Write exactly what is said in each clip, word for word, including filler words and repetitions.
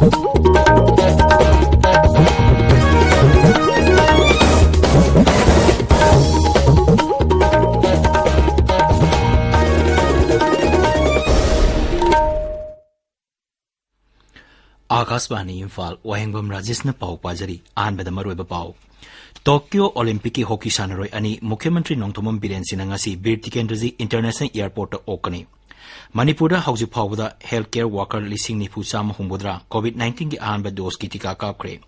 ꯑꯥꯀꯥꯁꯕꯥꯅꯤ ꯏꯝꯐꯥꯜ, ꯋꯥꯍꯦꯡꯕꯝ ꯔꯥꯖꯦꯁꯅ ꯄꯥꯎ ꯄꯥꯖꯔꯤ꯫ ꯑꯍꯥꯟꯕꯗ ꯃꯔꯨꯑꯣꯏꯕ ꯄꯥꯎ꯫ ꯇꯣꯀꯤꯌꯣ ꯑꯣꯂꯤꯝꯄꯤꯛꯀꯤ ꯍꯣꯀꯤ ꯁꯥꯟꯅꯔꯣꯏ ꯑꯅꯤ ꯃꯨꯈ꯭ꯌ ꯃꯟꯇ꯭ꯔꯤ ꯅꯣꯡꯊꯣꯝꯕꯝ ꯕꯤꯔꯦꯟ ꯁꯤꯡꯅ ꯉꯁꯤ ꯕꯤꯔ ꯇꯤꯀꯦꯟꯗ꯭ꯔꯖꯤ ꯏꯟꯇꯔꯅꯦꯁꯅꯦꯜ ꯑꯦꯌꯔꯄꯣꯔꯠꯇ ꯑꯣꯛꯀꯅꯤ꯫ ꯃꯅꯤꯄꯨꯔꯗ ꯍꯧꯖꯤꯛ ꯐꯥꯎꯕꯗ ꯍꯦꯜꯊ ꯀꯦꯌꯔ ꯋꯥꯀꯔ ꯂꯤꯁꯤꯡ ꯅꯤꯐꯨ ꯆꯥꯝꯃ ꯍꯨꯝꯐꯨꯇꯔꯥ ꯀꯣꯚꯤꯗ ꯅꯥꯏꯟꯇꯤꯟꯒꯤ ꯑꯍꯥꯟꯕ ꯗꯣꯁꯀꯤ ꯇꯤꯀꯥ ꯀꯥꯞꯈ꯭ꯔꯦ꯫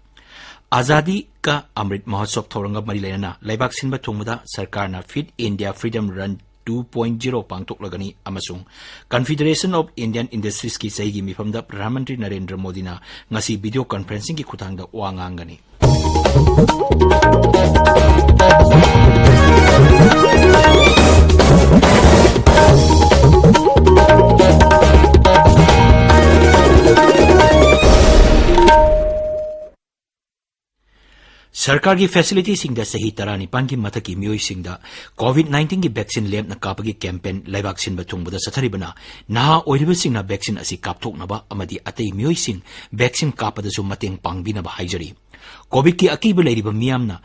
ꯑꯖꯥꯗꯤ ꯀꯥ ꯑꯃ꯭ꯔꯤꯠ ꯃꯍꯣꯠꯁꯣꯕ ꯊꯧꯔꯝꯒ ꯃꯔꯤ ꯂꯩꯅꯅ ꯂꯩꯕꯥꯛ ꯁꯤꯟꯕ ꯊꯨꯡꯕꯗ ꯁꯔꯀꯥꯔꯅ fit India freedom run two point zero ꯄꯥꯡꯊꯣꯛꯂꯒꯅꯤ ꯑꯃꯁꯨꯡ Confederation of Indian Industriesꯀꯤ ꯆꯍꯤꯒꯤ ꯃꯤꯐꯝꯗ ꯄ꯭ꯔꯙꯥꯟ ꯃꯟꯇ꯭ꯔꯤ ꯅꯔꯦꯟꯗ꯭ꯔ ꯃꯣꯗꯤꯅ ꯉꯁꯤ ꯚꯤꯗꯤꯑꯣ ꯀꯟꯐꯔꯦꯟꯁꯤꯡꯒꯤ ꯈꯨꯠꯊꯥꯡꯗ ꯋꯥ ꯉꯥꯡꯒꯅꯤ꯫ ꯁꯔꯀꯥꯔꯒꯤ ꯐꯦꯁꯤꯂꯤꯇꯤꯁꯤꯡꯗ ꯆꯍꯤ ꯇꯔꯥꯅꯤꯄꯥꯟꯒꯤ ꯃꯊꯛꯀꯤ ꯃꯤꯑꯣꯏꯁꯤꯡꯗ ꯀꯣꯚꯤꯗ ꯅꯥꯏꯟꯇꯤꯟꯒꯤ ꯚꯦꯛꯁꯤꯟ ꯂꯦꯞꯅ ꯀꯥꯞꯄꯒꯤ ꯀꯦꯝꯄꯦꯟ ꯂꯩꯕꯥꯛ ꯁꯤꯟꯕ ꯊꯨꯡꯕꯗ ꯆꯠꯊꯔꯤꯕꯅ ꯅꯍꯥ ꯑꯣꯏꯔꯤꯕꯁꯤꯡꯅ ꯚꯦꯛꯁꯤꯟ ꯑꯁꯤ ꯀꯥꯞꯊꯣꯛꯅꯕ ꯑꯃꯗꯤ ꯑꯇꯩ ꯃꯤꯑꯣꯏꯁꯤꯡ ꯚꯦꯛꯁꯤꯟ ꯀꯥꯞꯄꯗꯁꯨ ꯃꯇꯦꯡ ꯄꯥꯡꯕꯤꯅꯕ ꯍꯥꯏꯖꯔꯤ꯫ ꯀꯣꯚꯤꯗꯀꯤ ꯑꯀꯤꯕ ꯂꯩꯔꯤꯕ ꯃꯤꯌꯥꯝꯅ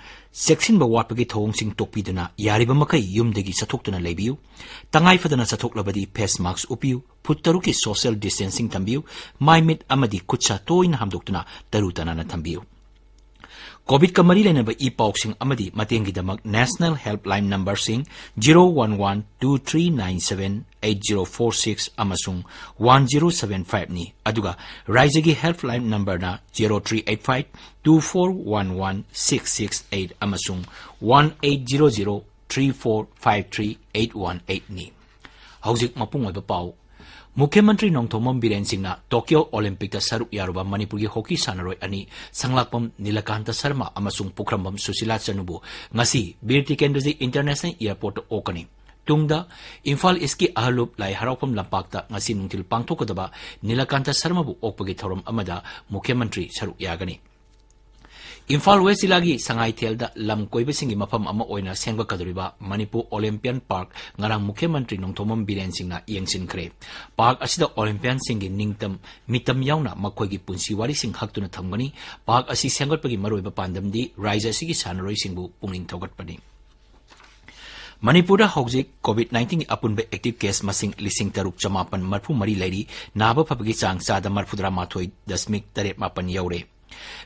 ꯆꯦꯛꯁꯤꯟꯕ ꯋꯥꯠꯄꯒꯤ ꯊꯧꯑꯣꯡꯁꯤꯡ ꯇꯣꯛꯄꯤꯗꯨꯅ ꯌꯥꯔꯤꯕ ꯃꯈꯩ ꯌꯨꯝꯗꯒꯤ ꯆꯠꯊꯣꯛꯇꯨꯅ ꯂꯩꯕꯤꯌꯨ꯫ ꯇꯉꯥꯏ ꯐꯗꯅ ꯆꯠꯊꯣꯛꯂꯕꯗꯤ ꯐꯦꯁ ꯃꯥꯁ꯭ꯛ ꯎꯞꯄꯤꯌꯨ, ꯐꯨꯠ ꯇꯔꯨꯛꯀꯤ ꯁꯣꯁꯤꯌꯦꯜ ꯗꯤꯁꯇꯦꯟꯁꯤꯡ ꯊꯝꯕꯤꯌꯨ, ꯃꯥꯏ ꯃꯤꯠ ꯑꯃꯗꯤ ꯈꯨꯠ ꯁꯥ ꯇꯣꯏꯅ ꯍꯥꯝꯗꯣꯛꯇꯨꯅ ꯇꯔꯨ ꯇꯅꯥꯟꯅ ꯊꯝꯕꯤꯌꯨ꯫ ꯀꯣꯚꯤꯗꯀ ꯃꯔꯤ ꯂꯩꯅꯕ ꯏ ꯄꯥꯎꯁꯤꯡ ꯑꯃꯗꯤ ꯃꯇꯦꯡꯒꯤꯗꯃꯛ ꯅꯦꯁꯅꯦꯜ ꯍꯦꯜꯞꯂꯥꯏꯟ ꯅꯝꯕꯔꯁꯤꯡ zero one one two three nine seven eight zero four six ꯑꯃꯁꯨꯡ ꯋꯥꯟ ꯖꯤꯔꯣ ꯁꯚꯦꯟ ꯐꯥꯏꯚꯅꯤ, ꯑꯗꯨꯒ ꯔꯥꯏꯖ꯭ꯌꯒꯤ ꯍꯦꯜꯞꯂꯥꯏꯟ ꯅꯝꯕꯔꯅ zero three eight five two four one one six six eight ꯑꯃꯁꯨꯡ one eight zero zero three four five three eight one ꯑꯩꯠꯅꯤ꯫ ꯍꯧꯖꯤꯛ ꯃꯄꯨꯡ ꯑꯣꯏꯕ ꯄꯥꯎ꯫ ꯃꯨꯈ꯭ꯌ ꯃꯟꯇ꯭ꯔꯤ ꯅꯣꯡꯊꯣꯝꯕꯝ ꯕꯤꯔꯦꯟ ꯁꯤꯡꯅ ꯇꯣꯀꯤꯌꯣ ꯑꯣꯂꯤꯝꯄꯤꯛꯇ ꯁꯔꯨꯛ ꯌꯥꯔꯨꯕ ꯃꯅꯤꯄꯨꯔꯒꯤ ꯍꯣꯀꯤ ꯁꯥꯟꯅꯔꯣꯏ ꯑꯅꯤ ꯁꯪꯂꯥꯛꯄꯝ ꯅꯤꯂꯀꯥꯟꯇ ꯁꯔꯃ ꯑꯃꯁꯨꯡ ꯄꯨꯈ꯭ꯔꯝꯕꯝ ꯁꯨꯁꯤꯂꯥ ꯆꯅꯨꯕꯨ ꯉꯁꯤ ꯕꯤꯔ ꯇꯤꯀꯦꯟꯗ꯭ꯔꯖꯤ ꯏꯟꯇꯔꯅꯦꯁꯅꯦꯜ ꯑꯦꯌꯔꯄꯣꯔꯠꯇ ꯑꯣꯛꯀꯅꯤ꯫ ꯇꯨꯡꯗ ꯏꯝꯐꯥꯜ ꯏꯁꯀꯤ ꯑꯍꯂꯨꯞ ꯂꯥꯏ ꯍꯔꯥꯎꯐꯝ ꯂꯝꯄꯥꯛꯇ ꯉꯁꯤ ꯅꯨꯡꯊꯤꯜ ꯄꯥꯡꯊꯣꯛꯀꯗꯕ ꯅꯤꯂꯀꯥꯟꯇ ꯁꯔꯃꯕꯨ ꯑꯣꯛꯄꯒꯤ ꯊꯧꯔꯝ ꯑꯃꯗ ꯃꯨꯈ꯭ꯌ ꯃꯟꯇ꯭ꯔꯤ ꯁꯔꯨꯛ ꯌꯥꯒꯅꯤ꯫ ꯏꯝꯐꯥꯜ ꯋꯦꯁ ꯖꯤꯂꯥꯒꯤ ꯁꯉꯥꯏꯊꯦꯜꯗ ꯂꯝ ꯀꯣꯏꯕꯁꯤꯡꯒꯤ ꯃꯐꯝ ꯑꯃ ꯑꯣꯏꯅ ꯁꯦꯝꯒꯠꯀꯗꯧꯔꯤꯕ ꯃꯅꯤꯄꯨꯔ ꯑꯣꯂꯤꯝꯄꯤꯌꯥꯟ ꯄꯥꯔꯛ ꯉꯔꯥꯡ ꯃꯨꯈ꯭ꯌ ꯃꯟꯇ꯭ꯔꯤ ꯅꯣꯡꯊꯣꯝꯕꯝ ꯕꯤꯔꯦꯟ ꯁꯤꯡꯅ ꯌꯦꯡꯁꯤꯟꯈ꯭ꯔꯦ꯫ ꯄꯥꯔꯛ ꯑꯁꯤꯗ ꯑꯣꯂꯤꯝꯄꯤꯌꯥꯟꯁꯤꯡꯒꯤ ꯅꯤꯡꯇꯝ ꯃꯤꯇꯝ ꯌꯥꯎꯅ ꯃꯈꯣꯏꯒꯤ ꯄꯨꯟꯁꯤ ꯋꯥꯔꯤꯁꯤꯡ ꯍꯛꯇꯨꯅ ꯊꯝꯒꯅꯤ꯫ ꯄꯥꯔꯛ ꯑꯁꯤ ꯁꯦꯝꯒꯠꯄꯒꯤ ꯃꯔꯨꯑꯣꯏꯕ ꯄꯥꯟꯗꯝꯗꯤ ꯔꯥꯖ꯭ꯌ ꯑꯁꯤꯒꯤ ꯁꯥꯟꯅꯔꯣꯏꯁꯤꯡꯕꯨ ꯄꯨꯛꯅꯤꯡ ꯊꯧꯒꯠꯄꯅꯤ꯫ ꯃꯅꯤꯄꯨꯔꯗ ꯍꯧꯖꯤꯛ ꯀꯣꯚꯤꯗ ꯅꯥꯏꯟꯇꯤꯟꯒꯤ ꯑꯄꯨꯟꯕ ꯑꯦꯛꯇꯤꯚ ꯀꯦꯁ ꯃꯁꯤꯡ ꯂꯤꯁꯤꯡ ꯇꯔꯨꯛ ꯆꯃꯥꯄꯟ ꯃꯔꯐꯨ ꯃꯔꯤ ꯂꯩꯔꯤ꯫ ꯅꯥꯕ ꯐꯕꯒꯤ ꯆꯥꯡ ꯆꯥꯗ ꯃꯔꯐꯨꯇꯔꯥ ꯃꯥꯊꯣꯏ ꯗꯁꯃꯤꯛ ꯇꯔꯦꯠ ꯃꯥꯄꯟ ꯌꯧꯔꯦ꯫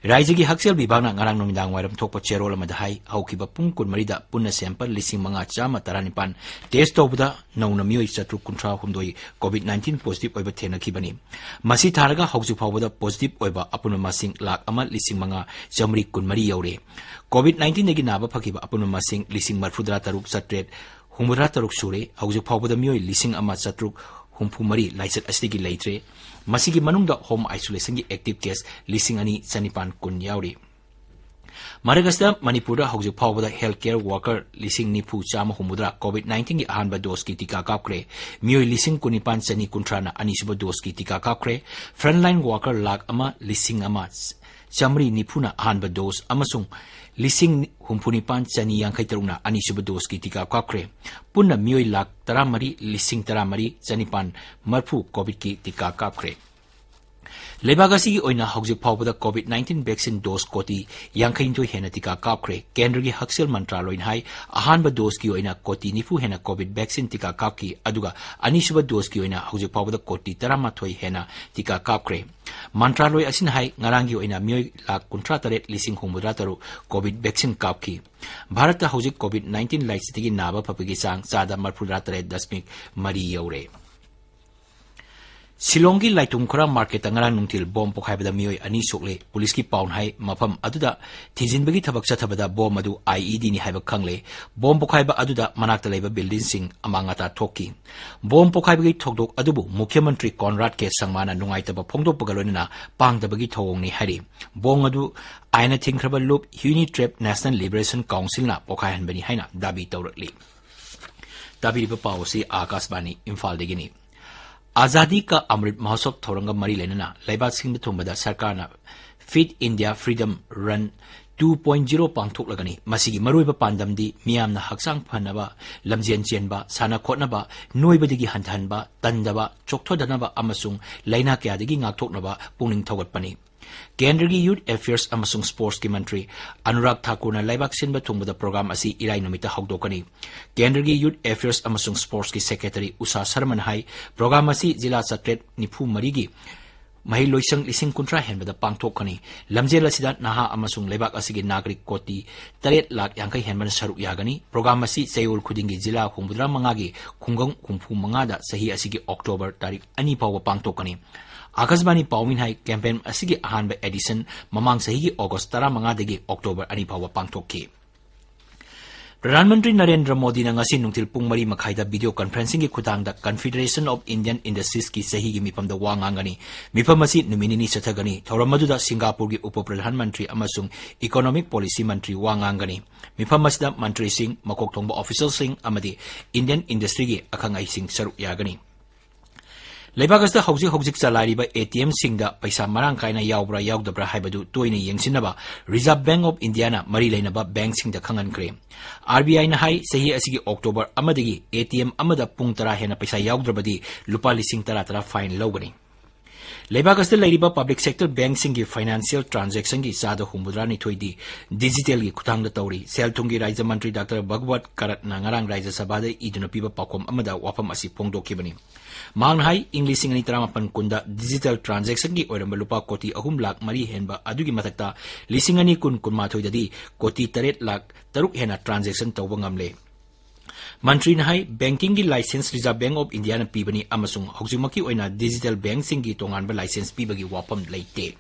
ꯔꯥꯖ꯭ꯌꯒꯤ ꯍꯛꯁꯦꯜ ꯕꯤꯚꯥꯒꯅ ꯉꯔꯥꯡ ꯅꯨꯃꯤꯗꯥꯡ ꯋꯥꯏꯔꯝ ꯊꯣꯛꯄ ꯆꯦꯔꯣꯜ ꯑꯃꯗ ꯍꯥꯏ, ꯍꯧꯈꯤꯕ ꯄꯨꯡ ꯀꯨꯟꯃꯔꯤꯗ ꯄꯨꯟꯅ ꯁꯦꯝꯄꯜ ꯂꯤꯁꯤꯡ ꯃꯉꯥ ꯆꯥꯝꯃ ꯇꯔꯥꯅꯤꯄꯥꯟ ꯇꯦꯁ ꯇꯧꯕꯗ ꯅꯧꯅ ꯃꯤꯑꯣꯏ ꯆꯥꯇ꯭ꯔꯨꯛ ꯀꯨꯟꯊ꯭ꯔꯥ ꯍꯨꯝꯗꯣꯏ ꯀꯣꯚꯤꯗ ꯅꯥꯏꯟꯇꯤꯟ ꯄꯣꯖꯤꯇꯤꯚ ꯑꯣꯏꯕ ꯊꯦꯡꯅꯈꯤꯕꯅꯤ꯫ ꯃꯁꯤ ꯊꯥꯔꯒ ꯍꯧꯖꯤꯛ ꯐꯥꯎꯕꯗ ꯄꯣꯖꯤꯇꯤꯚ ꯑꯣꯏꯕ ꯑꯄꯨꯟꯕ ꯃꯁꯤꯡ ꯂꯥꯈ ꯑꯃ ꯂꯤꯁꯤꯡ ꯃꯉꯥ ꯆꯥꯃꯔꯤ ꯀꯨꯟꯃꯔꯤ ꯌꯧꯔꯦ꯫ ꯀꯣꯚꯤꯗ ꯅꯥꯏꯟꯇꯤꯟꯗꯒꯤ ꯅꯥꯕ ꯐꯈꯤꯕ ꯑꯄꯨꯟꯕ ꯃꯁꯤꯡ ꯂꯤꯁꯤꯡ ꯃꯔꯐꯨꯇꯔꯥ ꯇꯔꯨꯛ ꯆꯥꯇ꯭ꯔꯦꯠ ꯍꯨꯝꯐꯨꯇꯔꯥ ꯇꯔꯨꯛ ꯁꯨꯔꯦ꯫ ꯍꯧꯖꯤꯛ ꯐꯥꯎꯕꯗ ꯃꯤꯑꯣꯏ ꯂꯤꯁꯤꯡ ꯑꯃ ꯆꯥꯇ꯭ꯔꯨꯛ ꯍꯨꯝꯐꯨ ꯃꯔꯤ ꯂꯥꯏꯆꯠ ꯑꯁꯤꯗꯒꯤ ꯂꯩꯇ꯭ꯔꯦ꯫ ꯃꯁꯤꯒꯤ ꯃꯅꯨꯡꯗ ꯍꯣꯝ ꯑꯥꯏꯁꯣꯂꯦꯁꯟꯒꯤ ꯑꯦꯛꯇꯤꯚ ꯀꯦꯁ ꯂꯤꯁꯤꯡ ꯑꯅꯤ ꯆꯅꯤꯄꯥꯟ ꯀꯨꯟ ꯌꯥꯎꯔꯤ꯫ ꯃꯔꯛ ꯑꯁꯤꯗ ꯃꯅꯤꯄꯨꯔꯗ ꯍꯧꯖꯤꯛ ꯐꯥꯎꯕꯗ ꯍꯦꯜꯊ ꯀꯦꯌꯔ ꯋꯥꯔꯀꯔ ꯂꯤꯁꯤꯡ ꯅꯤꯐꯨ ꯆꯥꯝꯃ ꯍꯨꯝꯐꯨꯇꯔꯥ ꯀꯣꯚꯤꯗ ꯅꯥꯏꯟꯇꯤꯟꯒꯤ ꯑꯍꯥꯟꯕ ꯗꯣꯁꯀꯤ ꯇꯤꯀꯥ ꯀꯥꯞꯈ꯭ꯔꯦ꯫ ꯃꯤꯑꯣꯏ ꯂꯤꯁꯤꯡ ꯀꯨꯟꯅꯤꯄꯥꯟ ꯆꯅꯤ ꯀꯨꯟꯊ꯭ꯔꯥꯅ ꯑꯅꯤꯁꯨꯕ ꯗꯣꯁꯀꯤ ꯇꯤꯀꯥ ꯀꯥꯞꯈ꯭ꯔꯦ꯫ ꯐ꯭ꯔꯟꯠꯂꯥꯏꯟ ꯋꯥꯔꯀꯔ ꯂꯥꯈ ꯑꯃ ꯂꯤꯁꯤꯡ ꯑꯃ ꯆꯥꯃꯔꯤ ꯅꯤꯐꯨꯅ ꯑꯍꯥꯟꯕ ꯗꯣꯁ ꯑꯃꯁꯨꯡ ꯂꯤꯁꯤꯡ ꯍꯨꯝꯐꯨꯅꯤꯄꯥꯟ ꯆꯅꯤ ꯌꯥꯡꯈꯩ ꯇꯔꯨꯛꯅ ꯑꯅꯤꯁꯨꯕ ꯗꯣꯁꯀꯤ ꯇꯤꯀꯥ ꯀꯥꯞꯈ꯭ꯔꯦ꯫ ꯄꯨꯟꯅ ꯃꯤꯑꯣꯏ ꯂꯥꯈ ꯇꯔꯥꯃꯔꯤ ꯂꯤꯁꯤꯡ ꯇꯔꯥꯃꯔꯤ ꯆꯅꯤꯄꯥꯟ ꯃꯔꯐꯨ ꯀꯣꯚꯤꯗꯀꯤ ꯇꯤꯀꯥ ꯀꯥꯞꯈ꯭ꯔꯦ꯫ ꯂꯩꯕꯥꯛ ꯑꯁꯤꯒꯤ ꯑꯣꯏꯅ ꯍꯧꯖꯤꯛ ꯐꯥꯎꯕꯗ ꯀꯣꯚꯤꯗ ꯅꯥꯏꯟꯇꯤꯟ ꯚꯦꯛꯁꯤꯟ ꯗꯣꯁ ꯀꯣꯇꯤ ꯌꯥꯡꯈꯩꯅꯤꯊꯣꯏ ꯍꯦꯟꯅ ꯇꯤꯀꯥ ꯀꯥꯞꯈ꯭ꯔꯦ꯫ ꯀꯦꯟꯗ꯭ꯔꯒꯤ ꯍꯛꯁꯦꯜ ꯃꯟꯇ꯭ꯔꯥꯂꯣꯏꯅ ꯍꯥꯏ, ꯑꯍꯥꯟꯕ ꯗꯣꯁꯀꯤ ꯑꯣꯏꯅ ꯀꯣꯇꯤ ꯅꯤꯐꯨ ꯍꯦꯟꯅ ꯀꯣꯚꯤꯗ ꯚꯦꯛꯁꯤꯟ ꯇꯤꯀꯥ ꯀꯥꯞꯈꯤ, ꯑꯗꯨꯒ ꯑꯅꯤꯁꯨꯕ ꯗꯣꯁꯀꯤ ꯑꯣꯏꯅ ꯍꯧꯖꯤꯛ ꯐꯥꯎꯕꯗ ꯀꯣꯇꯤ ꯇꯔꯥꯃꯥꯊꯣꯏ ꯍꯦꯟꯅ ꯇꯤꯀꯥ ꯀꯥꯞꯈ꯭ꯔꯦ꯫ ꯃꯟꯇ꯭ꯔꯥꯂꯣꯏ ꯑꯁꯤꯅ ꯍꯥꯏ, ꯉꯔꯥꯡꯒꯤ ꯑꯣꯏꯅ ꯃꯤꯑꯣꯏ ꯂꯥꯈ ꯀꯨꯟꯊ꯭ꯔꯥ ꯇꯔꯦꯠ ꯂꯤꯁꯤꯡ ꯍꯨꯝꯐꯨꯇꯔꯥ ꯇꯔꯨꯛ ꯀꯣꯚꯤꯗ ꯚꯦꯛꯁꯤꯟ ꯀꯥꯞꯈꯤ꯫ ꯚꯥꯔꯠꯇ ꯍꯧꯖꯤꯛ ꯀꯣꯚꯤꯗ ꯅꯥꯏꯟꯇꯤꯟ ꯂꯥꯏꯆꯠꯇꯒꯤ ꯅꯥꯕ ꯐꯕꯒꯤ ꯆꯥꯡ ꯆꯥꯗ ꯃꯔꯐꯨꯇꯔꯥ ꯇꯔꯦꯠ ꯗꯁꯃꯤꯛ ꯃꯔꯤ ꯌꯧꯔꯦ꯫ ꯁꯤꯂꯣꯡꯒꯤ ꯂꯥꯏꯇꯨꯝ ꯈꯣꯔꯥ ꯃꯥꯔꯀꯦꯠꯇ ꯉꯔꯥꯡ ꯅꯨꯡꯊꯤꯜ ꯕꯣꯝ ꯄꯣꯈꯥꯏꯕꯗ ꯃꯤꯑꯣꯏ ꯑꯅꯤ ꯁꯣꯛꯂꯦ꯫ ꯄꯨꯂꯤꯁꯀꯤ ꯄꯥꯎꯅ ꯍꯥꯏ, ꯃꯐꯝ ꯑꯗꯨꯗ ꯊꯤꯖꯤꯟꯕꯒꯤ ꯊꯕꯛ ꯆꯠꯊꯕꯗ ꯕꯣꯝ ꯑꯗꯨ IEDꯅꯤ ꯍꯥꯏꯕ ꯈꯪꯂꯦ꯫ ꯕꯣꯝ ꯄꯣꯈꯥꯏꯕ ꯑꯗꯨꯗ ꯃꯅꯥꯛꯇ ꯂꯩꯕ ꯕꯤꯜꯗꯤꯡꯁꯤꯡ ꯑꯃꯥꯡ ꯑꯇꯥ ꯊꯣꯛꯈꯤ꯫ ꯕꯣꯝ ꯄꯣꯈꯥꯏꯕꯒꯤ ꯊꯧꯗꯣꯛ ꯑꯗꯨꯕꯨ ꯃꯨꯈ꯭ꯌ ꯃꯟꯇ꯭ꯔꯤ ꯀꯣꯟꯔꯥꯗ ꯀꯦ ꯁꯪꯃꯥꯅ ꯅꯨꯡꯉꯥꯏꯇꯕ ꯐꯣꯡꯗꯣꯛꯄꯒ ꯂꯣꯏꯅꯅ ꯄꯥꯡꯗꯕꯒꯤ ꯊꯧꯑꯣꯡꯅꯤ ꯍꯥꯏꯔꯤ꯫ ꯕꯣꯝ ꯑꯗꯨ ꯑꯥꯏꯟꯅ ꯊꯤꯡꯈ꯭ꯔꯕ ꯂꯨꯞ ꯍ꯭ꯌꯨꯅꯤꯇ꯭ꯔꯦꯞ ꯅꯦꯁꯅꯦꯜ ꯂꯤꯕꯔꯦꯁꯟ ꯀꯥꯎꯟꯁꯤꯜꯅ ꯄꯣꯈꯥꯏꯍꯟꯕꯅꯤ ꯍꯥꯏꯅ ꯗꯥꯕꯤ ꯇꯧꯔꯛꯂꯤ꯫ ꯇꯥꯕꯤꯔꯤꯕ ꯄꯥꯎ ꯑꯁꯤ ꯑꯥꯀꯥꯁꯕꯥꯅꯤ ꯏꯝꯐꯥꯜꯗꯒꯤꯅꯤ꯫ ꯑꯥꯖꯥꯗꯤ ꯀꯥ ꯑꯃ꯭ꯔꯤꯠ ꯃꯍꯣꯠꯁꯣꯕ ꯊꯧꯔꯝꯒ ꯃꯔꯤ ꯂꯩꯅꯅ ꯂꯩꯕꯥꯛ ꯁꯤꯟꯕ ꯊꯨꯡꯕꯗ ꯁꯔꯀꯥꯔꯅ Fit India Freedom Run two point zero ꯄꯥꯡꯊꯣꯛꯂꯒꯅꯤ꯫ ꯃꯁꯤꯒꯤ ꯃꯔꯨꯑꯣꯏꯕ ꯄꯥꯟꯗꯝꯗꯤ ꯃꯤꯌꯥꯝꯅ ꯍꯛꯆꯥꯡ ꯐꯅꯕ, ꯂꯝꯖꯦꯟ ꯆꯦꯟꯕ, ꯁꯥꯟꯅ ꯈꯣꯠꯅꯕ, ꯅꯣꯏꯕꯗꯒꯤ ꯍꯟꯊꯍꯟꯕ, ꯇꯟꯗꯕ, ꯆꯣꯛꯊꯗꯅꯕ ꯑꯃꯁꯨꯡ ꯂꯥꯏꯅꯥ ꯀꯌꯥꯗꯒꯤ ꯉꯥꯛꯊꯣꯛꯅꯕ ꯄꯨꯛꯅꯤꯡ ꯊꯧꯒꯠꯄꯅꯤ꯫ ꯀꯦꯟꯗ꯭ꯔꯒꯤ Youth Affairs ꯑꯃꯁꯨꯡ Sportsꯀꯤ ꯃꯟꯇ꯭ꯔꯤ ꯑꯅꯨꯔꯥꯒ ꯊꯥꯀꯨꯔꯅ ꯂꯩꯕꯥꯛ ꯁꯤꯟꯕ ꯊꯨꯡꯕꯗ ꯄ꯭ꯔꯣꯒ꯭ꯔꯥꯝ ꯑꯁꯤ ꯏꯔꯥꯏ ꯅꯨꯃꯤꯠꯇ ꯍꯧꯗꯣꯛꯀꯅꯤ꯫ ꯀꯦꯟꯗ꯭ꯔꯒꯤ Youth Affairs ꯑꯃꯁꯨꯡ Sportsꯀꯤ ꯁꯦꯀ꯭ꯔꯦꯇꯔꯤ ꯎꯁꯥ ꯁꯔꯃꯟ ꯍꯥꯏ, ꯄ꯭ꯔꯣꯒ꯭ꯔꯥꯝ ꯑꯁꯤ ꯖꯤꯂꯥ ꯆꯥꯇ꯭ꯔꯦꯠ ꯅꯤꯐꯨ ꯃꯔꯤꯒꯤ ꯃꯍꯩꯂꯣꯏꯁꯪ ꯂꯤꯁꯤꯡ ꯀꯨꯟꯊ꯭ꯔꯥ ꯍꯦꯟꯕꯗ ꯄꯥꯡꯊꯣꯛꯀꯅꯤ꯫ ꯂꯝꯖꯦꯜ ꯑꯁꯤꯗ ꯅꯍꯥ ꯑꯃꯁꯨꯡ ꯂꯩꯕꯥꯛ ꯑꯁꯤꯒꯤ ꯅꯥꯒꯔꯤꯛ ꯀꯣꯇꯤ ꯇꯔꯦꯠ ꯂꯥꯈ ꯌꯥꯡꯈꯩ ꯍꯦꯟꯕꯅ ꯁꯔꯨꯛ ꯌꯥꯒꯅꯤ꯫ ꯄ꯭ꯔꯣꯒ꯭ꯔꯥꯝ ꯑꯁꯤ ꯆꯌꯣꯜ ꯈꯨꯗꯤꯡꯒꯤ ꯖꯤꯂꯥ ꯍꯨꯝꯐꯨꯇꯔꯥ ꯃꯉꯥꯒꯤ ꯈꯨꯡꯒꯪ ꯍꯨꯝꯐꯨ ꯃꯉꯥꯗ ꯆꯍꯤ ꯑꯁꯤꯒꯤ ꯑꯣꯛꯇꯣꯕꯔ ꯇꯥꯔꯤꯛ ꯑꯅꯤ ꯐꯥꯎꯕ ꯄꯥꯡꯊꯣꯛꯀꯅꯤ꯫ ꯑꯥꯀꯥꯁꯕꯥꯅꯤ ꯄꯥꯎꯃꯤꯅ ꯍꯥꯏ, ꯀꯦꯝꯄꯦꯟ ꯑꯁꯤꯒꯤ ꯑꯍꯥꯟꯕ ꯑꯦꯗꯤꯁꯟ ꯃꯃꯥꯡ ꯆꯍꯤꯒꯤ ꯑꯣꯒꯁ ꯇꯔꯥꯃꯉꯥꯗꯒꯤ ꯑꯣꯛꯇꯣꯕꯔ ꯑꯅꯤ ꯐꯥꯎꯕ ꯄꯥꯡꯊꯣꯛꯈꯤ꯫ ꯄ꯭ꯔꯙꯥꯟ ꯃꯟꯇ꯭ꯔꯤ ꯅꯔꯦꯟꯗ꯭ꯔ ꯃꯣꯗꯤꯅ ꯉꯁꯤ ꯅꯨꯡꯊꯤꯜ ꯄꯨꯡ ꯃꯔꯤ ꯃꯈꯥꯏꯗ video conferencingꯒꯤ ꯈꯨꯠꯊꯥꯡꯗ Confederation of Indian Industriesꯀꯤ ꯆꯍꯤꯒꯤ ꯃꯤꯐꯝꯗ ꯋꯥ ꯉꯥꯡꯒꯅꯤ꯫ ꯃꯤꯐꯝ ꯑꯁꯤ ꯅꯨꯃꯤꯠ ꯅꯤꯅꯤ ꯆꯠꯊꯒꯅꯤ꯫ ꯊꯧꯔꯝ ꯑꯗꯨꯗ ꯁꯤꯡꯒꯥꯄꯨꯔꯒꯤ ꯎꯄ ꯄ꯭ꯔꯙꯥꯟ ꯃꯟꯇ꯭ꯔꯤ ꯑꯃꯁꯨꯡ Economic Policy ꯃꯟꯇ꯭ꯔꯤ ꯋꯥ ꯉꯥꯡꯒꯅꯤ꯫ ꯃꯤꯐꯝ ꯑꯁꯤꯗ ꯃꯟꯇ꯭ꯔꯤꯁꯤꯡ, ꯃꯀꯣꯛ ꯊꯣꯡꯕ officialꯁꯤꯡ ꯑꯃꯗꯤ Indian industryꯒꯤ ꯑꯈꯪ ꯑꯍꯩꯁꯤꯡ ꯁꯔꯨꯛ ꯌꯥꯒꯅꯤ꯫ ꯂꯩꯕꯥꯛ ꯑꯁꯤꯗ ꯍꯧꯖꯤꯛ ꯍꯧꯖꯤꯛ ꯆꯂꯥꯏꯔꯤꯕ ATMꯁꯤꯡꯗ ꯄꯩꯁꯥ ꯃꯔꯥꯡ ꯀꯥꯏꯅ ꯌꯥꯎꯕ꯭ꯔꯥ ꯌꯥꯎꯗꯕ꯭ꯔꯥ ꯍꯥꯏꯕꯗꯨ ꯇꯣꯏꯅ ꯌꯦꯡꯁꯤꯟꯅꯕ Reserve Bank of Indiaꯅ ꯃꯔꯤ ꯂꯩꯅꯕ bankꯁꯤꯡꯗ ꯈꯪꯍꯟꯈ꯭ꯔꯦ꯫ RBIꯅ ꯍꯥꯏ, ꯆꯍꯤ ꯑꯁꯤꯒꯤ ꯑꯣꯛꯇꯣꯕꯔ ꯑꯃꯗꯒꯤ ATM ꯑꯃꯗ ꯄꯨꯡ ꯇꯔꯥ ꯍꯦꯟꯅ ꯄꯩꯁꯥ ꯌꯥꯎꯗ꯭ꯔꯕꯗꯤ ꯂꯨꯄꯥ ꯂꯤꯁꯤꯡ ꯇꯔꯥ ꯇꯔꯥ fine ꯂꯧꯒꯅꯤ꯫ ꯂꯩꯕꯥꯛ ꯑꯁꯤꯗ ꯂꯩꯔꯤꯕ public sector bankꯁꯤꯡꯒꯤ financial transactionꯒꯤ ꯆꯥꯗ ꯍꯨꯝꯐꯨꯇꯔꯥꯅꯤꯊꯣꯏꯗꯤ digitalꯒꯤ ꯈꯨꯠꯊꯥꯡꯗ ꯇꯧꯔꯤ꯫ ꯁꯦꯜ ꯊꯨꯝꯒꯤ ꯔꯥꯖ꯭ꯌ ꯃꯟꯇ꯭ꯔꯤ ꯗꯥꯛꯇꯔ ꯚꯒꯋꯠ ꯀꯔꯠꯅ ꯉꯔꯥꯡ ꯔꯥꯖ꯭ꯌ ꯁꯚꯥꯗ ꯏꯗꯨꯅ ꯄꯤꯕ ꯄꯥꯎꯈꯨꯝ ꯑꯃꯗ ꯋꯥꯐꯝ ꯑꯁꯤ ꯐꯣꯡꯗꯣꯛꯈꯤꯕꯅꯤ꯫ ꯃꯍꯥꯛꯅ ꯍꯥꯏ, ꯏꯪ ꯂꯤꯁꯤꯡ ꯑꯅꯤ ꯇꯔꯥꯃꯥꯄꯟ ꯀꯨꯟꯗ digital transactionꯒꯤ ꯑꯣꯏꯔꯝꯕ ꯂꯨꯄꯥ ꯀꯣꯇꯤ ꯑꯍꯨꯝ ꯂꯥꯈ ꯃꯔꯤ ꯍꯦꯟꯕ ꯑꯗꯨꯒꯤ ꯃꯊꯛꯇ ꯂꯤꯁꯤꯡ ꯑꯅꯤ ꯀꯨꯟ ꯀꯨꯟꯃꯥꯊꯣꯏꯗꯗꯤ ꯀꯣꯇꯤ ꯇꯔꯦꯠ ꯂꯥꯈ ꯇꯔꯨꯛ ꯍꯦꯟꯅ transaction ꯇꯧꯕ ꯉꯝꯂꯦ꯫ ꯃꯟꯇ꯭ꯔꯤꯅ ꯍꯥꯏ, bankingꯒꯤ license Reserve Bank of Indiaꯅ ꯄꯤꯕꯅꯤ ꯑꯃꯁꯨꯡ ꯍꯧꯖꯤꯛꯃꯛꯀꯤ ꯑꯣꯏꯅ digital bankꯁꯤꯡꯒꯤ ꯇꯣꯉꯥꯟꯕ license ꯄꯤꯕꯒꯤ ꯋꯥꯐꯝ ꯂꯩꯇꯦ꯫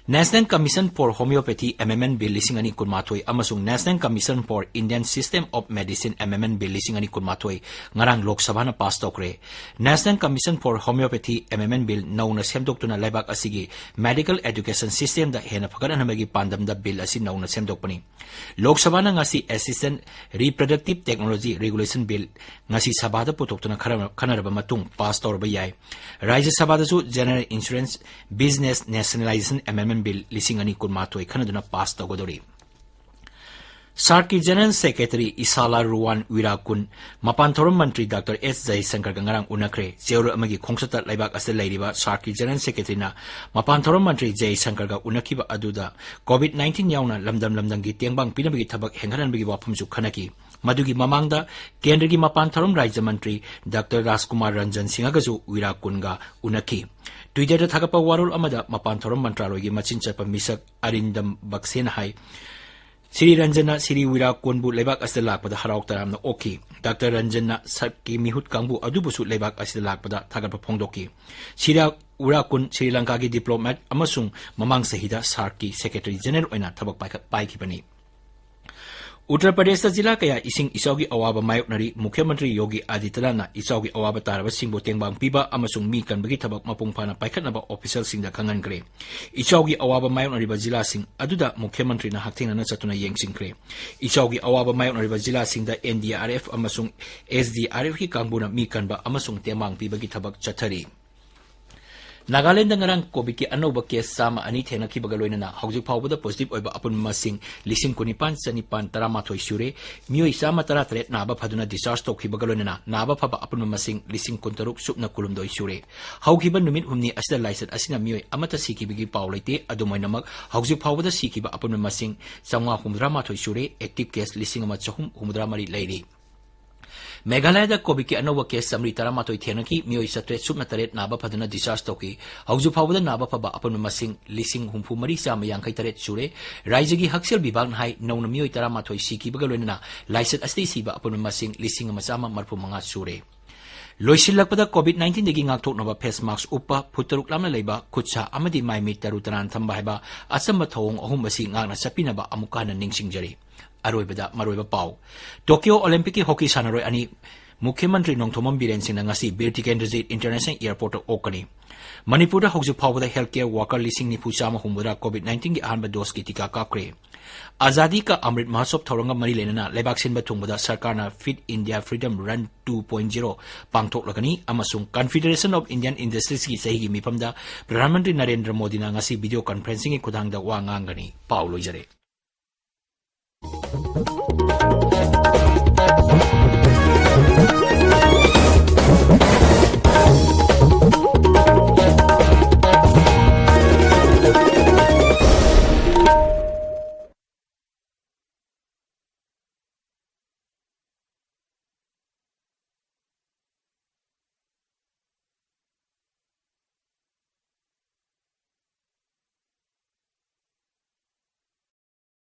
National Commission for Homeopathy Amendment Bill ꯂꯤꯁꯤꯡ ꯑꯅꯤ ꯀꯨꯟꯃꯥꯊꯣꯏ ꯑꯃꯁꯨꯡ National Commission for Indian System of Medicine Amendment Bill ꯂꯤꯁꯤꯡ ꯑꯅꯤ ꯀꯨꯟꯃꯥꯊꯣꯏ ꯉꯔꯥꯡ ꯂꯣꯛ ꯁꯚꯥꯅ ꯄꯥꯁ ꯇꯧꯈ꯭ꯔꯦ꯫ National Commission for Homeopathy Amendment Bill ꯅꯧꯅ ꯁꯦꯝꯗꯣꯛꯇꯨꯅ ꯂꯩꯕꯥꯛ ꯑꯁꯤꯒꯤ medical education systemꯗ ꯍꯦꯟꯅ ꯐꯒꯠꯍꯟꯕꯒꯤ ꯄꯥꯟꯗꯝꯗ ꯕꯤꯜ ꯑꯁꯤ ꯅꯧꯅ ꯁꯦꯝꯗꯣꯛꯄꯅꯤ꯫ ꯂꯣꯛ ꯁꯚꯥꯅ ꯉꯁꯤ Assisted Reproductive Technology Regulation Bill ꯉꯁꯤ ꯁꯚꯥꯗ ꯄꯨꯊꯣꯛꯇꯨꯅ ꯈꯔ-, ꯈꯟꯅꯔꯕ ꯃꯇꯨꯡ ꯄꯥꯁ ꯇꯧꯔꯕ ꯌꯥꯏ꯫ ꯔꯥꯖ꯭ꯌ ꯁꯚꯥꯗꯁꯨ General Insurance Business Nationalization Amendment Bill ꯂꯤꯁꯤꯡ ꯑꯅꯤ ꯀꯨꯟꯃꯥꯊꯣꯏ ꯈꯟꯅꯗꯨꯅ ꯄꯥꯁ ꯇꯧꯒꯗꯧꯔꯤ꯫ SAARCꯀꯤ General Secretary ꯏꯁꯥꯂꯥ ꯔꯨꯋꯥꯟ ꯋꯤꯔꯥꯀꯨꯟ ꯃꯄꯥꯟ ꯊꯧꯔꯝ ꯃꯟꯇ꯭ꯔꯤ ꯗꯥꯛꯇꯔ ꯑꯦꯁ ꯖꯌꯁꯪꯀꯔꯒ ꯉꯔꯥꯡ ꯎꯅꯈ꯭ꯔꯦ꯫ ꯆꯌꯣꯜ ꯑꯃꯒꯤ ꯈꯣꯡꯆꯠꯇ ꯂꯩꯕꯥꯛ ꯑꯁꯤꯗ ꯂꯩꯔꯤꯕ SAARCꯀꯤ General Secretaryꯅ ꯃꯄꯥꯟ ꯊꯧꯔꯝ ꯃꯟꯇ꯭ꯔꯤ ꯖꯌꯁꯪꯀꯔꯒ ꯎꯅꯈꯤꯕ ꯑꯗꯨꯗ COVID nineteen ꯌꯥꯎꯅ ꯂꯝꯗꯝ ꯂꯝꯗꯝꯒꯤ ꯇꯦꯡꯕꯥꯡ ꯄꯤꯅꯕꯒꯤ ꯊꯕꯛ ꯍꯦꯟꯒꯠꯍꯟꯕꯒꯤ ꯋꯥꯐꯝꯁꯨ ꯈꯟꯅꯈꯤ꯫ ꯃꯗꯨꯒꯤ ꯃꯃꯥꯡꯗ ꯀꯦꯟꯗ꯭ꯔꯒꯤ ꯃꯄꯥꯟ ꯊꯧꯔꯝ ꯔꯥꯖ꯭ꯌ ꯃꯟꯇ꯭ꯔꯤ ꯗꯥꯛꯇꯔ ꯔꯥꯖꯀꯨꯃꯥꯔ ꯔꯟꯖꯟ ꯁꯤꯡꯍꯒꯁꯨ ꯋꯤꯔꯥꯀꯨꯟꯒ ꯎꯅꯈꯤ꯫ Twitterꯗ ꯊꯥꯒꯠꯄ ꯋꯥꯔꯣꯜ ꯑꯃꯗ ꯃꯄꯥꯟ ꯊꯧꯔꯝ ꯃꯟꯇ꯭ꯔꯥꯂꯣꯏꯒꯤ ꯃꯆꯤꯟ ꯆꯠꯄ ꯃꯤꯁꯛ ꯑꯔꯤꯟꯗꯝ ꯕꯛꯁꯦꯅ ꯍꯥꯏ, ꯁ꯭ꯔꯤ ꯔꯟꯖꯟꯅ ꯁ꯭ꯔꯤ ꯋꯤꯔꯥꯀꯨꯟꯕꯨ ꯂꯩꯕꯥꯛ ꯑꯁꯤꯗ ꯂꯥꯛꯄꯗ ꯍꯔꯥꯎ ꯇꯌꯥꯝꯅ ꯑꯣꯛꯈꯤ꯫ ꯗꯥꯛꯇꯔ ꯔꯟꯖꯟꯅ SAARCꯀꯤ ꯃꯤꯍꯨꯠ ꯀꯥꯡꯕꯨ ꯑꯗꯨꯕꯨꯁꯨ ꯂꯩꯕꯥꯛ ꯑꯁꯤꯗ ꯂꯥꯛꯄꯗ ꯊꯥꯒꯠꯄ ꯐꯣꯡꯗꯣꯛꯈꯤ꯫ ꯁ꯭ꯔꯤ ꯋꯤꯔꯥꯀꯨꯟ ꯁ꯭ꯔꯤ ꯂꯪꯀꯥꯒꯤ diplomat ꯑꯃꯁꯨꯡ ꯃꯃꯥꯡ ꯆꯍꯤꯗ SAARCꯀꯤ Secretary General ꯑꯣꯏꯅ ꯊꯕꯛ ꯄꯥꯏꯈꯠ-, ꯄꯥꯏꯈꯤꯕꯅꯤ꯫ ꯎꯠꯇꯔ ꯄ꯭ꯔꯗꯦꯁꯇ ꯖꯤꯂꯥ ꯀꯌꯥ ꯏꯁꯤꯡ ꯏꯆꯥꯎꯒꯤ ꯑꯋꯥꯕ ꯃꯥꯌꯣꯛꯅꯔꯤ꯫ ꯃꯨꯈ꯭ꯌ ꯃꯟꯇ꯭ꯔꯤ ꯌꯣꯒꯤ ꯑꯥꯗꯤꯇ꯭ꯌꯅꯥꯊꯅ ꯏꯆꯥꯎꯒꯤ ꯑꯋꯥꯕ ꯇꯥꯔꯕꯁꯤꯡꯕꯨ ꯇꯦꯡꯕꯥꯡ ꯄꯤꯕ ꯑꯃꯁꯨꯡ ꯃꯤ ꯀꯟꯕꯒꯤ ꯊꯕꯛ ꯃꯄꯨꯡ ꯐꯥꯅ ꯄꯥꯏꯈꯠꯅꯕ officialꯁꯤꯡꯗ ꯈꯪꯍꯟꯈ꯭ꯔꯦ꯫ ꯏꯆꯥꯎꯒꯤ ꯑꯋꯥꯕ ꯃꯥꯌꯣꯛꯅꯔꯤꯕ ꯖꯤꯂꯥꯁꯤꯡ ꯑꯗꯨꯗ ꯃꯨꯈ꯭ꯌ ꯃꯟꯇ꯭ꯔꯤꯅ ꯍꯛꯊꯦꯡꯅꯅ ꯆꯠꯇꯨꯅ ꯌꯦꯡꯁꯤꯟꯈ꯭ꯔꯦ꯫ ꯏꯆꯥꯎꯒꯤ ꯑꯋꯥꯕ ꯃꯥꯌꯣꯛꯅꯔꯤꯕ ꯖꯤꯂꯥꯁꯤꯡꯗ NDRF ꯑꯃꯁꯨꯡ SDRFꯀꯤ ꯀꯥꯡꯕꯨꯅ ꯃꯤ ꯀꯟꯕ ꯑꯃꯁꯨꯡ ꯇꯦꯡꯕꯥꯡ ꯄꯤꯕꯒꯤ ꯊꯕꯛ ꯆꯠꯊꯔꯤ꯫ ꯅꯥꯒꯥꯂꯦꯟꯗ ꯉꯔꯥꯡ COVIDꯀꯤ ꯑꯅꯧꯕ case ꯆꯥꯝꯃ ꯑꯅꯤ ꯊꯦꯡꯅꯈꯤꯕꯒ ꯂꯣꯏꯅꯅ ꯍꯧꯖꯤꯛ ꯐꯥꯎꯕꯗ positive ꯑꯣꯏꯕ ꯑꯄꯨꯟꯕ ꯃꯁꯤꯡ ꯂꯤꯁꯤꯡ ꯀꯨꯟꯅꯤꯄꯥꯟ ꯆꯅꯤꯄꯥꯟ ꯇꯔꯥꯃꯥꯊꯣꯏ ꯁꯨꯔꯦ꯫ ꯃꯤꯑꯣꯏ ꯆꯥꯝꯃ ꯇꯔꯥꯇꯔꯦꯠ ꯅꯥꯕ ꯐꯗꯨꯅ discharge ꯇꯧꯈꯤꯕꯒ ꯂꯣꯏꯅꯅ ꯅꯥꯕ ꯐꯕ ꯑꯄꯨꯟꯕ ꯃꯁꯤꯡ ꯂꯤꯁꯤꯡ ꯀꯨꯟꯇꯔꯨꯛ ꯁꯨꯞꯅ ꯀꯨꯟꯍꯨꯝꯗꯣꯏ ꯁꯨꯔꯦ꯫ ꯍꯧꯈꯤꯕ ꯅꯨꯃꯤꯠ ꯍꯨꯝꯅꯤ ꯑꯁꯤꯗ ꯂꯥꯏꯆꯠ ꯑꯁꯤꯅ ꯃꯤꯑꯣꯏ ꯑꯃꯠꯇ ꯁꯤꯈꯤꯕꯒꯤ ꯄꯥꯎ ꯂꯩꯇꯦ꯫ ꯑꯗꯨꯝ ꯑꯣꯏꯅꯃꯛ, ꯍꯧꯖꯤꯛ ꯐꯥꯎꯕꯗ ꯁꯤꯈꯤꯕ ꯑꯄꯨꯟꯕ ꯃꯁꯤꯡ ꯆꯥꯝꯃꯉꯥ ꯍꯨꯝꯐꯨꯇꯔꯥ ꯃꯥꯊꯣꯏ ꯁꯨꯔꯦ꯫ Active case ꯂꯤꯁꯤꯡ ꯑꯃ ꯆꯍꯨꯝ ꯍꯨꯝꯐꯨꯇꯔꯥ ꯃꯔꯤ ꯂꯩꯔꯤ꯫ ꯃꯦꯘꯥꯂꯌꯗ COVIDꯀꯤ ꯑꯅꯧꯕ case ꯆꯥꯃꯔꯤ ꯇꯔꯥꯃꯥꯊꯣꯏ ꯊꯦꯡꯅꯈꯤ꯫ ꯃꯤꯑꯣꯏ ꯆꯥꯇ꯭ꯔꯦꯠ ꯁꯨꯞꯅ ꯇꯔꯦꯠ ꯅꯥꯕ ꯐꯗꯨꯅ discharge ꯇꯧꯈꯤ꯫ ꯍꯧꯖꯤꯛ ꯐꯥꯎꯕꯗ ꯅꯥꯕ ꯐꯕ ꯑꯄꯨꯟꯕ ꯃꯁꯤꯡ ꯂꯤꯁꯤꯡ ꯍꯨꯝꯐꯨ ꯃꯔꯤ ꯆꯥꯝꯃ ꯌꯥꯡꯈꯩ ꯇꯔꯦꯠ ꯁꯨꯔꯦ꯫ ꯔꯥꯖ꯭ꯌꯒꯤ ꯍꯛꯁꯦꯜ ꯕꯤꯚꯥꯒꯅ ꯍꯥꯏ, ꯅꯧꯅ ꯃꯤꯑꯣꯏ ꯇꯔꯥꯃꯥꯊꯣꯏ ꯁꯤꯈꯤꯕꯒ ꯂꯣꯏꯅꯅ ꯂꯥꯏꯆꯠ ꯑꯁꯤꯗꯒꯤ ꯁꯤꯕ ꯑꯄꯨꯟꯕ ꯃꯁꯤꯡ ꯂꯤꯁꯤꯡ ꯑꯃ ꯆꯥꯝꯃ ꯃꯔꯤꯐꯨ ꯃꯉꯥ ꯁꯨꯔꯦ꯫ ꯂꯣꯏꯁꯤꯜꯂꯛꯄꯗ COVID nineteenꯗꯒꯤ ꯉꯥꯛꯊꯣꯛꯅꯕ face mask ꯎꯞꯄ, ꯐꯨꯠ ꯇꯔꯨꯛ ꯂꯥꯞꯅ ꯂꯩꯕ, ꯈꯨꯠ ꯁꯥ ꯑꯃꯗꯤ ꯃꯥꯏ ꯃꯤꯠ ꯇꯔꯨ ꯇꯅꯥꯟ ꯊꯝꯕ ꯍꯥꯏꯕ ꯑꯆꯝꯕ ꯊꯧꯑꯣꯡ ꯑꯍꯨꯝ ꯑꯁꯤ ꯉꯥꯛꯅ ꯆꯠꯄꯤꯅꯕ ꯑꯃꯨꯛꯀ ꯍꯟꯅ ꯅꯤꯡꯁꯤꯡꯖꯔꯤ꯫ ꯑꯔꯣꯏꯕꯗ ꯃꯔꯨꯑꯣꯏꯕ ꯄꯥꯎ꯫ ꯇꯣꯀꯤꯌꯣ ꯑꯣꯂꯤꯝꯄꯤꯛꯀꯤ ꯍꯣꯀꯤ ꯁꯥꯟꯅꯔꯣꯏ ꯑꯅꯤ ꯃꯨꯈ꯭ꯌ ꯃꯟꯇ꯭ꯔꯤ ꯅꯣꯡꯊꯣꯝꯕꯝ ꯕꯤꯔꯦꯟ ꯁꯤꯡꯅ ꯉꯁꯤ ꯕꯤꯔ ꯇꯤꯀꯦꯟꯗ꯭ꯔꯖꯤꯠ ꯏꯟꯇꯔꯅꯦꯁꯅꯦꯜ ꯑꯦꯌꯔꯄꯣꯔꯠꯇ ꯑꯣꯛꯀꯅꯤ꯫ ꯃꯅꯤꯄꯨꯔꯗ ꯍꯧꯖꯤꯛ ꯐꯥꯎꯕꯗ health care worker ꯂꯤꯁꯤꯡ ꯅꯤꯐꯨ ꯆꯥꯝꯃ ꯍꯨꯝꯐꯨꯇꯔꯥ COVID nineteenꯒꯤ ꯑꯍꯥꯟꯕ doseꯀꯤ ꯇꯤꯀꯥ ꯀꯥꯞꯈ꯭ꯔꯦ꯫ ꯑꯖꯥꯗꯤ ꯀꯥ ꯑꯃ꯭ꯔꯤꯠ ꯃꯍꯣꯠꯁꯣꯕ ꯊꯧꯔꯝꯒ ꯃꯔꯤ ꯂꯩꯅꯅ ꯂꯩꯕꯥꯛ ꯁꯤꯟꯕ ꯊꯨꯡꯕꯗ ꯁꯔꯀꯥꯔꯅ Fit India Freedom Run two point zero ꯄꯥꯡꯊꯣꯛꯂꯒꯅꯤ ꯑꯃꯁꯨꯡ Confederation of Indian Industriesꯀꯤ ꯆꯍꯤꯒꯤ ꯃꯤꯐꯝꯗ ꯄ꯭ꯔꯙꯥꯟ ꯃꯟꯇ꯭ꯔꯤ ꯅꯔꯦꯟꯗ꯭ꯔ ꯃꯣꯗꯤꯅ ꯉꯁꯤ video conferencingꯒꯤ ꯈꯨꯠꯊꯥꯡꯗ ꯋꯥ ꯉꯥꯡꯒꯅꯤ꯫ ꯄꯥꯎ ꯂꯣꯏꯖꯔꯦ꯫